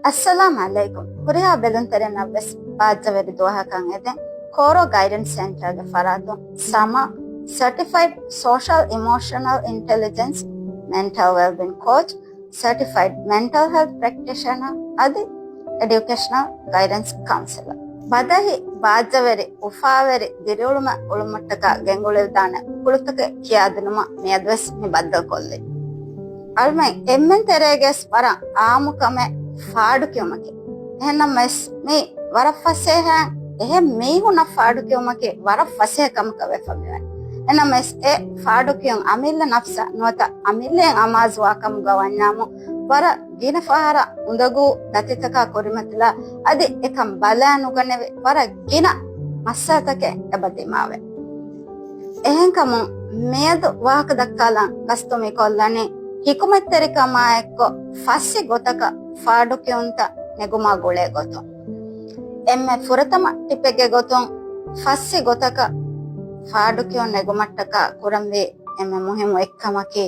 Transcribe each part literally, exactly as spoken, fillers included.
އައްސަލާމް ޢަލައިކުމް. ހުރިހާ ބެލުންތެރިންނަށް ވެސް ބާއްޖަވެރި ދުވަހަކަށް އެދެން، ކޯރޯ ގައިޑެންސް ސެންޓަރގެ ފަރާތުން ސަމާ، ސަޓިފައިޑް ސޯޝަލް އިމޯޝަނަލް އިންޓެލިޖެންސް މެންޓަލް ވެލްބީން ކޯޗް، ސަޓިފައިޑް މެންޓަލް ހެލްތް ޕްރެކްޓިޝަނަރ އަދި އެޑިއުކޭޝަނަލް ގައިޑެންސް ކައުންސެލަރ. ބަދަހި ބާއްޖަވެރި އުފާވެރި ދިރިއުޅުމެއް އުޅުމަށްޓަކާ ގެންގުޅެވިދާނެ ކުޅުތަކެއް ކިޔާދިނުމަށް މިއަދުވެސް މި ބައްދަލުކޮށްލީ. އަޅުމެން އެންމެން ތެރޭގަސް ވަރަށް އާއްމު ކަމެއް ފާޑު ކިޔުމަކީ. އެހެންނަމަވެސް މި ވަރަށް ފަސޭހައިން އެހެން މީހުނަށް ފާޑު ކިޔުމަކީ ވަރަށް ފަސޭހަ ކަމަކަށް ވެފަ މިވަނީ. އެހެންނަމަވެސް އެ ފާޑު ކިޔުން އަމިއްލަ ނަފްސަށް ނުވަތަ އަމިއްލައިން އަމާޒުވާ ކަމުގަ ވަންޏާމު ވަރަށް ގިނަ ފަހަރަށް އުނދަގޫ ދަތިތަކާ ކުރިމަތިލާ އަދި އެކަން ބަލާ ނުގަނެވި ވަރަށް ގިނަ މައްސަލަތަކެއް އެބަ ދިމާވޭ. އެހެންކަމުން މިއަދު ވާހަކަ ދައްކާލަން ގަސްތު މިކޮށްލަނީ ހިކުމަތްތެރިކަމާ އެއްކޮށް ފައްސި ގޮތަކަށް ފާޑުކިޔުންތައް ނެގުމާ ގުޅޭ ގޮތުން. އެންމެ ފުރަތަމަ ޓިޕެއްގެ ގޮތުން ފައްސި ގޮތަކަށް ފާޑުކިޔުން ނެގުމަށްޓަކާ ކުރަންވީ އެންމެ މުހިއްމު އެއްކަމަކީ،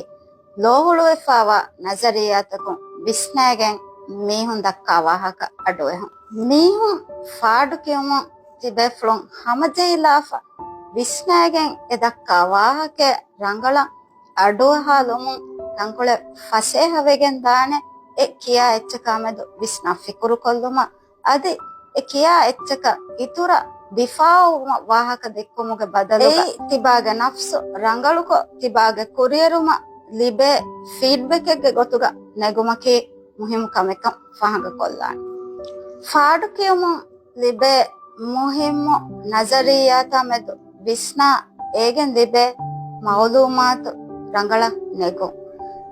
ލޯހުޅުވެފާވާ ނަޒަރިއްޔާތަކުން ވިސްނައިގެން މީހުން ދައްކާ ވާހަކަ އަޑުއެހުން. މީހުން ފާޑުކިޔުމުން ތިބޭފުޅުން ހަމަޖެހިލާފަ ވިސްނައިގެން އެ ދައްކާ ވާހަކައެއް ރަނގަޅަށް އަޑުއަހާލުމުން ތަންކޮޅެއް ފަސޭހަވެގެން ދާނެ. އެ ކިޔާ އެއްޗަކާމެދު ވިސްނާ ފިކުރުކޮށްލުމަށް އަދި އެ ކިޔާ އެއްޗަކަށް އިތުރަށް ދިފާއުވުމަށް ވާހަކަ ދެއްކުމުގެ ބަދަލުގަ އެއީ ތިބާގެ ނަފްސު ރަނގަޅުކޮށް ތިބާގެ ކުރިއެރުމަށް ލިބޭ ފީޑްބެކެއްގެ ގޮތުގަ ނެގުމަކީ މުހިއްމު ކަމެއްކަން ފާހަގަކޮށްލާނެ. ފާޑުކިޔުމުން ލިބޭ މުހިއްމު ނަޒަރިއްޔާތާ މެދު ވިސްނާ އޭގެން ލިބޭ މައުލޫމާތު ރަނގަޅަށް ނެގުން.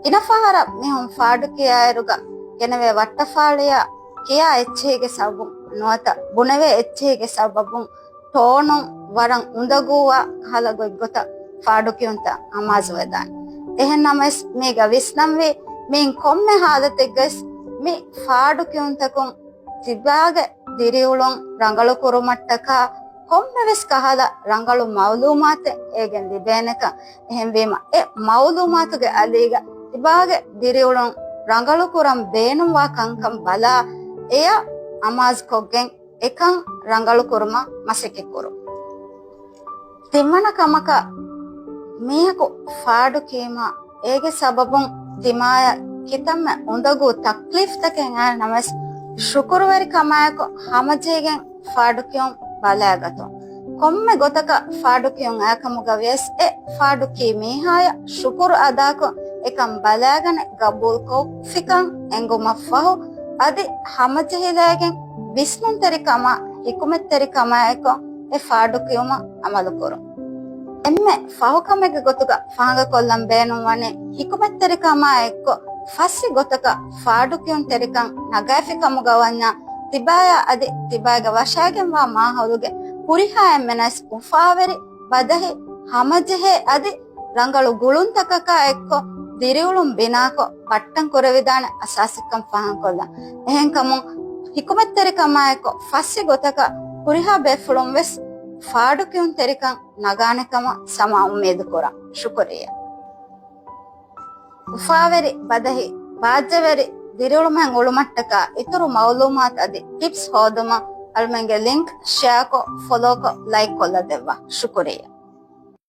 ގިނަ ފަހަރަށް މީހުން ފާޑު ކިޔާއިރުގަ ގެނެވޭ ވައްޓަފާޅިއާ ކިޔާ އެއްޗެހީގެ ސަބަބުން ނުވަތަ ބުނެވޭ އެއްޗެހީގެ ސަބަބުން ޓޯނުން ވަރަށް އުނދަގޫވާ ކަހަލަ ގޮތްގޮތަށް ފާޑުކިޔުންތައް އަމާޒުވެދާނެ. އެހެންނަމަވެސް މީގަ ވިސްނަންވީ މިއިން ކޮންމެ ހާލަތެއްގަސް މި ފާޑުކިޔުންތަކުން ތިބާގެ ދިރިއުޅުން ރަނގަޅުކުރުމަށްޓަކާ ކޮންމެވެސް ކަހަލަ ރަނގަޅު މައުލޫމާތެއް އޭގެން ލިބޭނެކަން. އެހެންވީމަ އެ މައުލޫމާތުގެ އަލީގަ ތިބާގެ ދިރިއުޅުން ރަނގަޅުކުރަން ބޭނުންވާ ކަންކަން ބަލާ އެޔަށް އަމާޒުކޮށްގެން އެކަން ރަނގަޅުކުރުމަށް މަސައްކަތްކުރުން. ތިންވަނަ ކަމަކަށް، މީހަކު ފާޑު ކީމަ އޭގެ ސަބަބުން ދިމާޔަށް ކިތަންމެ އުނދަގޫ ތަކްލީފްތަކެއް އައިނަމަވެސް، ޝުކުރުވެރިކަމާއެކު ހަމަޖެހިގެން ފާޑުކިޔުން ބަލައިގަތުން. ކޮންމެ ގޮތަކަށް ފާޑުކިޔުން އައިކަމުގަ ވިޔަސް އެ ފާޑުކީ މީހާޔަށް ޝުކުރު އަދާކޮށް އެކަން ބަލައިގަނެ ގަބޫލުކޮށްފިކަން އެނގުމަށްފަހު، އަދި ހަމަޖެހިލައިގެން ވިސްނުންތެރިކަމާ ހިކުމަތްތެރިކަމާއެކު އެ ފާޑުކިޔުމަށް އަމަލުކުރުން. އެންމެ ފަހުކަމެއްގެ ގޮތުގަ ފާހަގަކޮށްލަން ބޭނުންވަނީ، ހިކުމަތްތެރިކަމާއެއްކޮށް ފައްސި ގޮތަކަށް ފާޑުކިޔުންތެރިކަން ނަގާފިކަމުގަ ވަންޏާ ތިބާޔާ އަދި ތިބާގެ ވަށާގެންވާ މާހައުލުގެ ހުރިހާ އެންމެނަސް އުފާވެރި، ބަދަހި، ހަމަޖެހޭ އަދި ރަނގަޅު ގުޅުންތަކަކާ އެއްކޮށް ދިރިއުޅުން ބިނާކޮށް ބައްޓަން ކުރެވިދާނެ އަސާސެއްކަން ފާހަގަކޮށްލަން. އެހެންކަމުން ހިކުމަތްތެރިކަމާއެކު ފައްސި ގޮތަކަށް ހުރިހާ ބޭފުޅުން ވެސް ފާޑުކިޔުންތެރިކަން ނަގާނެކަމަށް ސަމާ އުއްމީދުކުރަން. ޝުކުރިއްޔާ. އުފާވެރި ބަދަހި ބާއްޖަވެރި ދިރިއުޅުމެއް އުޅުމަށްޓަކާ އިތުރު މައުލޫމާތު އަދި ޓިޕްސް ހޯދުމަށް އަޅުމެންގެ ލިންކް ޝެއާކޮށް، ފޮލޯކޮށް، ލައިކް ކޮށްލަދެއްވާ. ޝުކުރިއްޔާ.